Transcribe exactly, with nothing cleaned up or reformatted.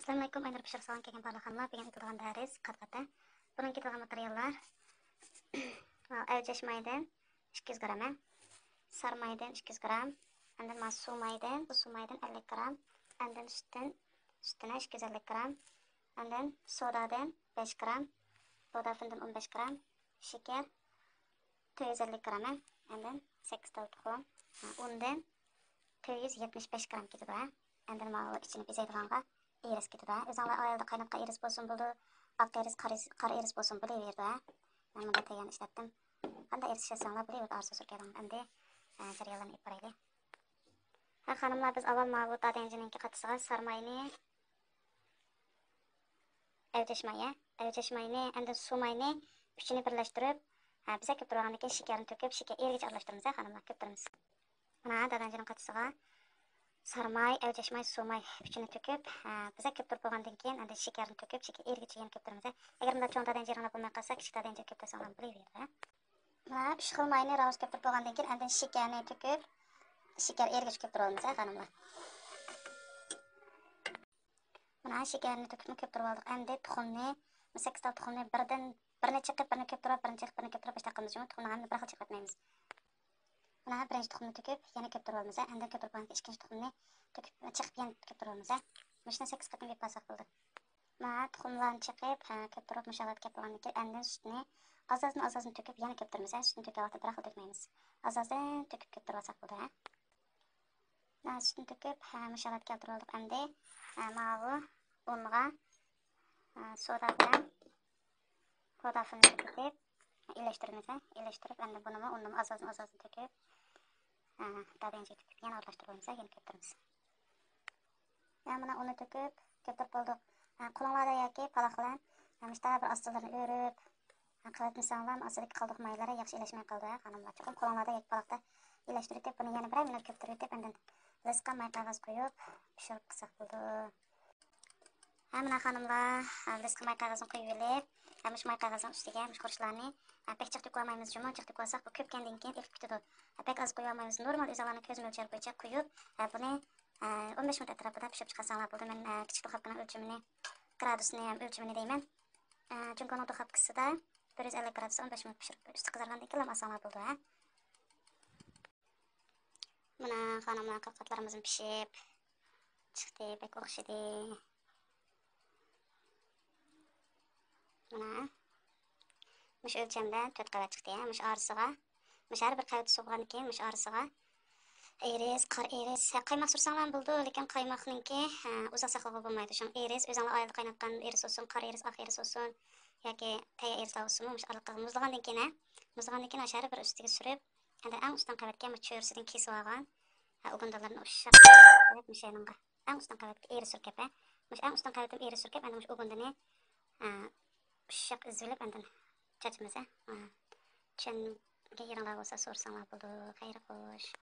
ئەسسالامۇئەلەيكۇم، ئاينۇر پىشۇرۇق سالغان كەلگەن بارلىق خانىملار. بۈگۈن ئېتىلىدىغان دەرس قات-قاتى. بۇنىڭ كېتىدىغان ماتېرىياللار، ئەۋجەش مايدىن ئىككى يۈز گرام، سارى مايدىن ئىككى يۈز گرام، ئاندىن مانا سۇ مايدىن، بۇ سۇ مايدىن ئەللىك گرام، ئاندىن سۈتتىن، سۈتتىن ئىككى يۈز ئەللىك گرام، ئاندىن سودادىن بەش گرام، ۋودافىندىن ئون بەش گرام، شېكەر تۆت يۈز ئەللىك گرام، ئاندىن سەككىز تال تۇخۇم، ئۇندىن تۆت يۈز يەتمىش بەش گرام كېتىدۇ، ھە. ئاندىن ماۋۇ ئىچىنى بېزەيدىغانغا ئىرىس كېتىدۇ، ھە. ئۆزۈڭلار ئائىلىدە قايناتقان ئىرىس بولسۇن بولىدۇ، ئاق ئىرىس، قارا ئىرىس، قارا ئىرىس بولسۇن بولۇۋېرىدۇ، ھە. مەن مۇنداق تەييارنى ئىشلەتتىم. قانداق ئىرىس ئىشلەتسەڭلار بولۇۋېرىدۇ، ئارزۇ سۈركەيدىڭلار. ئەمدى، ئە، جەريانلارنى ئېلىپ بارايلى. ھە، خانىملار، بىز ئاۋۋال ماۋۇ دادەنجىنىڭكى قاچىسىغا سارماينى، ئەۋجەش ماي، ھە، ئەۋجەش ماينى، ئاندىن سۇ ماينى ئۈچىنى بىرلەشتۈرۈپ، ھە، بىزە كۆپتۈرۈپ بولغاندىن كېيىن شېكەرنى تۆكۈپ، شېكەر ئېرىگىچە ئارىلاشتۇرىمىز، ھە، خانىملار، كۆپتۈرىمىز. مانا دادەنجىنىڭ قاچىسىغا سارماي، ئەۋجەش ماي، سۇ ماي ئۈچىنى تۆكۈپ، ھە، بىزە كۆپتۈرۈپ بولغاندىن كېيىن ئاندىن شېكەرنى تۆكۈپ، شېكەر ئېرىگىچە يەنە كۆپتۈرىمىز، ھە. ئەگەر مۇنداق چوڭ دادەنجىنىڭلار بولماي قالسا، كىچىك دادەنجىنى كۆپتۈرسەڭلار بولۇۋېرىدۇ، ھە. مانا ئۈچ خىل ماينى راۋۇس كۆپتۈرۈپ بولغاندىن كېيىن ئاندىن شېكەرنى تۆكۈپ، شېكەر ئېرىگىچە كۆپتۈرۈۋالىمىز، ھە، خانىملار. مانا شېكەرنى تۆكۈپمۇ كۆپتۈرۈۋالدۇق. ئەمدى تۇخۇمنى، سەككىز تال تۇخۇمنى بىردىن، بىرنى چېقىپ، بىرنى كۆپتۈرۈپ، بىرنى چېقىپ، بىرنى كۆپتۈرۈپ، باشتا قىلىمىز جۇمۇ. تۇخۇمنى ھەممىنى بىر خىل چېقىۋەتمەيمىز. مانا بىرىنچى تۇخۇمنى تۆكۈپ، يەنە كۆپتۈرۈۋالىمىز. ئاندىن كۆپتۈرۈپ بولغاندىن كېيىن ئىككىنچى تۇخۇمنى تۆكۈپ، چېقىپ يەنە كۆپتۈرۈۋالىمىز. مۇشۇنى سەككىز قېتىم يۇيۇپ بارساق بولدى. مانا تۇخۇملارنى چېقىپ، ھە، كۆپتۈرۈپ مۇشۇ ھالەتكە كەپ بولغاندىن كېيىن ئاندىن سۈتنى ئاز-ئازدىن، ئاز-ئازدىن تۆكۈپ يەنە كۆپتۈرىمىز. ھە، سۈتنى تۆككەن ۋاقىتتا بىر خىل تۆكمەيمىز. ئاز-ئازدىن تۆكۈپ كۆپتۈرۈۋالساق بولدى، ھە. ھە، سۈتنى تۆكۈپ، ھە، مۇشۇ ھالەتكە كەلتۈرۈۋالدۇق ئەمدى. ھە، ماۋۇ ئۇنغا، ھە، سودا بىلەن ۋودافىننى تۆكۈپ ئىلەشتۈرىمىز، ھە. ئىلەشتۈرۈپ، ئەمدى بۇنىمۇ ئۇننىمۇ ئاز-ئازدىن، ئاز-ئازدىن تۆكۈپ، ھە، دادەنجىگە تۆكۈپ يەنە ئارىلاشتۇرىمىز، ھە، يەنە كۆپتۈرىمىز. يا، مانا ئۇنى تۆكۈپ، كۆپتۈرۈپ بولدۇق. ھە، قولۇڭلاردا ياكى پالاق بىلەن، ھە، مۇشۇنداق بىر ئاستىلىرىنى ئۆرۈپ، ھە، قىلىۋەتمىسەڭلار ئاستىدىكى قالدۇق مايلىرى ياخشى ئىلەشمەي قالىدۇ، ھە، خانىملار. چوقۇم قولۇڭلاردا ياكى پالاقتا ئىلەشتۈرۈپ، بۇنى يەنە بىرەر مىنۇت كۆپتۈرۈۋېتىپ، ئاندىن لىسقا ماي قەغەز قويۇپ پىشۇرۇپ قىلساق بولىدۇ. ھە، مانا خانىملار، لىسقا ماي قەغىزىنى قويۇۋېلىپ، ھە، مۇشۇ ماي قەغەزنىڭ ئۈستىگە مۇشۇ خۇرۇچلارنى، ھە، بەك جىق تۆكۈۋالمايمىز جۇمۇ، جىق تۆكۈۋالساق بۇ كۆپكەندىن كېيىن ئېقىپ كېتىدۇ. ھە، بەك ئاز قويۇۋالمايمىز، نورمال ئۆزۈڭلارنىڭ كۆز مۆلچەر بويىچە قويۇپ، ھە، بۇنى، ھە، ئون بەش مىنۇت ئەتراپىدا پىشۇرۇپ چىقارساڭلار بولىدۇ. مەن، ھە، كىچىك دۇخاپكىنىڭ ئۆلچىمىنى، گرادۇسىنى ھەم ئۆلچىمىنى دەيمەن. ھە، جۇڭگونىڭ دۇخاپكىسىدا بىر يۈز ئەللىك گرادۇستا ئون بەش مىنۇت پىشۇرۇپ، ئۈستى قىزارغاندىن كېيىن ئالساڭلار بولىدۇ، ھە. مانا خانىملار، قات-قاتلىرىمىزمۇ پىشىپ چىقتى، بەك ئوخشىدى. مانا مۇشۇ ئۆلچەمدە تۆت قەۋەت چىقتى، ھە. مۇشۇ ئارىسىغا، مۇشۇ ھەر بىر قەۋەت سوغۇغاندىن كېيىن مۇشۇ ئارىسىغا ئېرىس، قارا ئېرىس، ھە، قايماق سۈرسەڭلارمۇ بولىدۇ، لېكىن قايماقنىڭكى، ھە، ئۇزاق ساقلىغىلى بولمايدۇ. شۇڭا ئېرىس، ئۆزۈڭلار ئائىلىدە قايناتقان ئېرىس بولسۇن، قارا ئېرىس، ئاق ئېرىس بولسۇن ياكى تەييار ئېرىسلار بولسىمۇ، مۇشۇ ئارىلىقىغا مۇزلىغاندىن كېيىن، ھە، مۇزلىغاندىن كېيىن ھەر بىر ئۈستىگە سۈرۈپ، ئەندىن ئەڭ ئۈستۈن قەۋەتكە مۇشۇ چۆرىسىدىن كېسىۋالغان، ھە، ئۇگۇندىلىرىنى ئۇششاق قىلىپ مۇشۇ يېنىڭغا، ئەڭ ئۈستۈن قەۋەتكە ئېرىس سۈركەپ، ھە، مۇشۇ ئەڭ ئۈستۈن قەۋىتىم ئېرىس سۈركەپ، ئەندىن مۇشۇ ئۇگۇندىنى، ھە، ئۇششاق ئېزىۋېلىپ، ئاندىن چاچىمىز، ھە. چۈشەنمىگەن يېرىڭلار بولسا سورىساڭلار بولىدۇ. خەير خوش.